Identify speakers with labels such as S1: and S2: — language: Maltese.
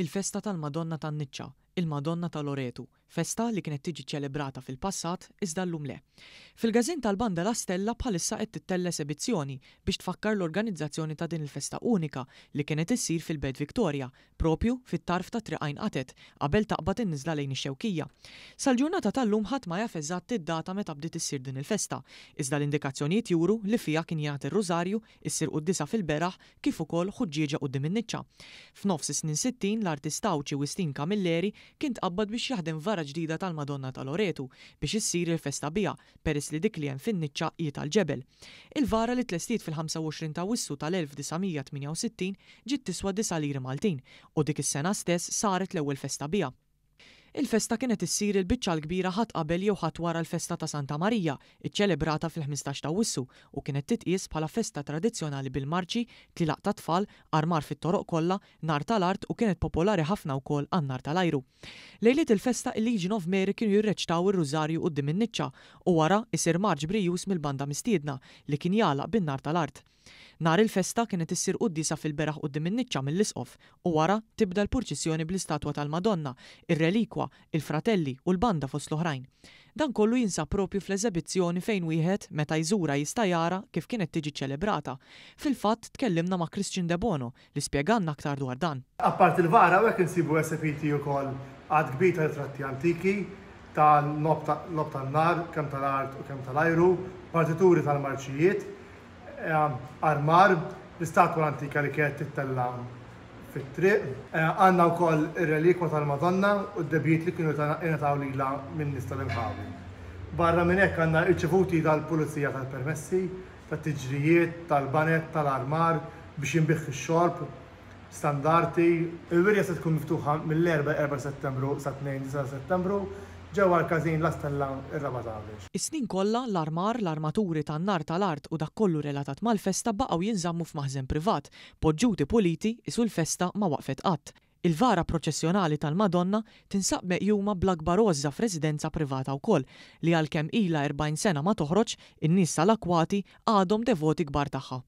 S1: Il-festa tal-Madonna tan-Niċċa, il-Madonna ta' Loretu, festa li kienet tiġi ċċelebrata fil-passat iżda llum le. Fil-Każin tal-Banda La Stella bħalissa qed tittella' esebizzjoni biex tfakkar l-organizzazzjoni ta' din il-festa unika li kienet issir fil-Belt Victoria, propju fit-tarf ta' Triq Għajn Qatet, qabel taqbad in-niżla lejn ix-Xewkija. Sal-ġurnata tal-lum ħadd ma jaf eżatt id-data meta bdiet issir din il-festa, iżda l-indikazzjonijiet juru li fiha kien jingħad ir-Rużarju, issir quddiesa fil-beraħ kif ukoll ħuġġieġa quddiem in-niċċa. F'nofs is-snin 60 l-artist Għawdxi Wistin Camilleri kien tqabbad biex jaħdem vara ġdida tal-Madonna ta' Loretu biex issir il-festa biha peress li dik li hemm fin-niċċa hi tal-ġebel. Il-vara li tlestiet fil-25 t'Awwissu tal-1968 ġiet tiswa disa' liri Maltin u dik is-sena stess saret l-ewwel festa biha. Il-festa kienet issir il-biċċa l-kbira Ħadd qabel jew Ħadd wara l-festa ta' Santa Marija, iċċelebrata fil-15 t'Awwissu, u kienet titqies bħala festa tradizzjonali bil-marċi, tlielaq tat-tfal, armar fit-toroq kollha, nar tal-art u kienet popolari ħafna wkoll għan-nar tal-ajru. Lejliet il-festa il-Legion of Mary kienu jirreċtaw ir-Rużarju quddiem in-niċċa u wara isir marċ brijuż mill-banda mistiedna li kien jagħlaq bin-nar tal-art. Nhar il-festa kienet issir quddiesa fil-beraħ quddiem in-niċċa mill-Isqof u wara tibda l-purċissjoni bl-istatwa tal-Madonna, ir-relikwa, il-fratelli u l-banda fost l-oħrajn. Dan kollu jinsab propju fl-eżebizzjoni fejn wieħed meta jżurha jista' jara kif kienet tiġi ċċelebrata. Fil-fatt tkellimna ma' Christian Debono li spjegalna aktar dwar dan.
S2: Apparti l-vara hawnhekk insibu esebiti wkoll għadd kbir ta' ritratti antiki ta' logħob tan-nar kemm tal-art u kemm tal-ajru, partituri tal-marċijiet, Armar, l-istatwa l-antika li kienet tittella' fit-triq. Għandna wkoll ir-relikwa tal-Madonna u d-debjiet li kienu ingħataw lilha min-nies tal-inħawi. Barra minn hekk għandna irċevuti tal-pulizija tal-permessi, tat-tiġrijiet, tal-baned, tal-armar, biex jinbiegħ ix-xorb, standarti. Il-wirja se tkun miftuħa mill-Erbgħa 4 Settembru sat-Tnejn 9 Settembru ġewwa l-Każin La Stella r-Rabat Għawdex.
S1: Is-snin kollha, l-armar, l-armaturi tan-nar tal-art u dak kollu relatat mal-festa baqgħu jinżammu f'maħżen privat, poġġuti puliti qisu l-festa ma waqfet qatt. Il-vara proċessjonali tal-Madonna tinsab meqjuma bl-akbar għożża f'residenza privata wkoll, li għalkemm ilha 40 sena ma toħroġ, in-nies tal-akkwati għadhom devoti kbar tagħha.